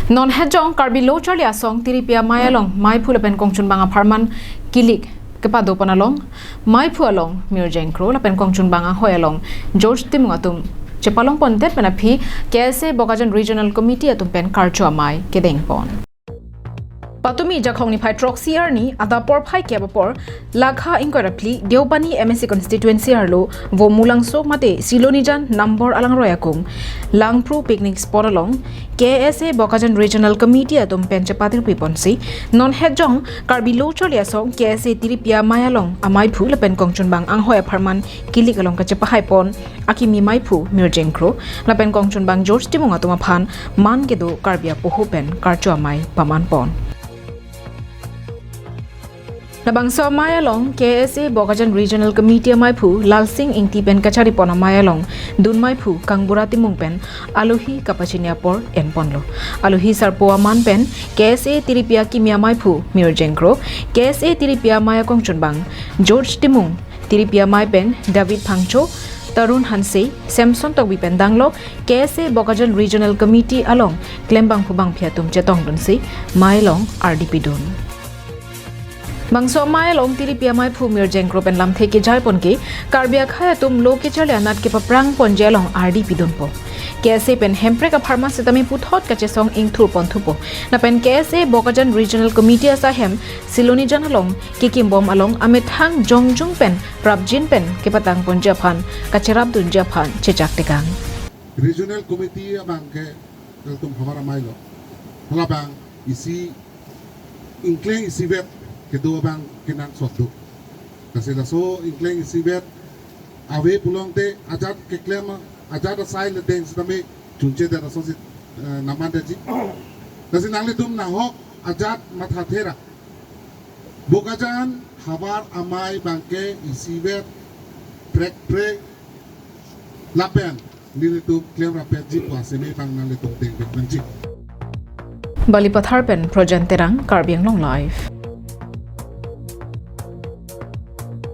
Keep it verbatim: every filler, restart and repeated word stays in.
Non hetjong Karbi Lo Charli Asong Tiripi Amei along meiphu lapen kongchunbang apharman kilik kepadopon along meiphu along Mirjeng Kro lapen kongchunbang ahoi along George Timung atum chepalongpondet pen aphi K S A Bokajan Regional Committee atum pen karcho amei kedengpon. Patumi Jakhong niphai throksi arni adap porphai kep apor lakha ingkoi ra phli Deopani M A C constituency arlo Vomulangso mate Silonijan Nambor alangroi akung Langpru picnic spot along K S A Bokajan Regional Committee atum pen chepatirpiponsi non hetjong Karbi Lo Charli Asong K S A Tiripi Amei along ameiphu lapen kongchunbang anghoi apharman kilik along kachepahaipon akimi meiphu Mirjeng Kro lapen kongchunbang George Timung atum aphan man kedo Karbi apoho pen karcho amei pamanpon. Labangso amei along K S A Bokajan Regional Committee ameiphu Lalsing Ingti pen kacharipon amei along dun meiphu Kangbura Timung pen alohi kapachini apor enponlo. Alohi sarpo aman pen K S A Tiripi akimi ameiphu Mirjeng Kro, K S A Tiripi amei akongchunbang George Timung, Tiripi amei pen David Phangcho, Tarun Hanse, Samson Tokbi pen danglok K S A Bokajan Regional Committee along klembangphu bangphi atum chetongdunsi mei along ardi pidun. Bangso amei along Tiripi ameiphu Mirjeng Kro pen lamthe kejaiponke Karbi akhei atum lo kecharli anat kepaprangponji along ardi pidunpo. K S A pen hemprek apharman setame puthot kachesong ingthurponthupo. Lapen K S A Bokajan Regional Committee asahem Silonijan along kekimbom along amethang jongjung pen prapjin pen kepatangponji aphan kacherapdunji aphan chechak tekang. Regional Committee abang ke ilitum havar amei lo. Halabang isi ingkleng isivet kedo abang kenangsot do. Lasi laso ingkleng isivet ave pulote ajat keklem ajat asai ledeng setame chunche det asonsi, eh, namandetji. Lasi nanglitum nahok ajat mathathe ra Bokajan havar amei abang ke isivet prekprek lapen nelitum klem rapetji pu asimei abang nanglitum dengvek nangji. Balipathar pen Projan Terang, Karbi Anglong Live.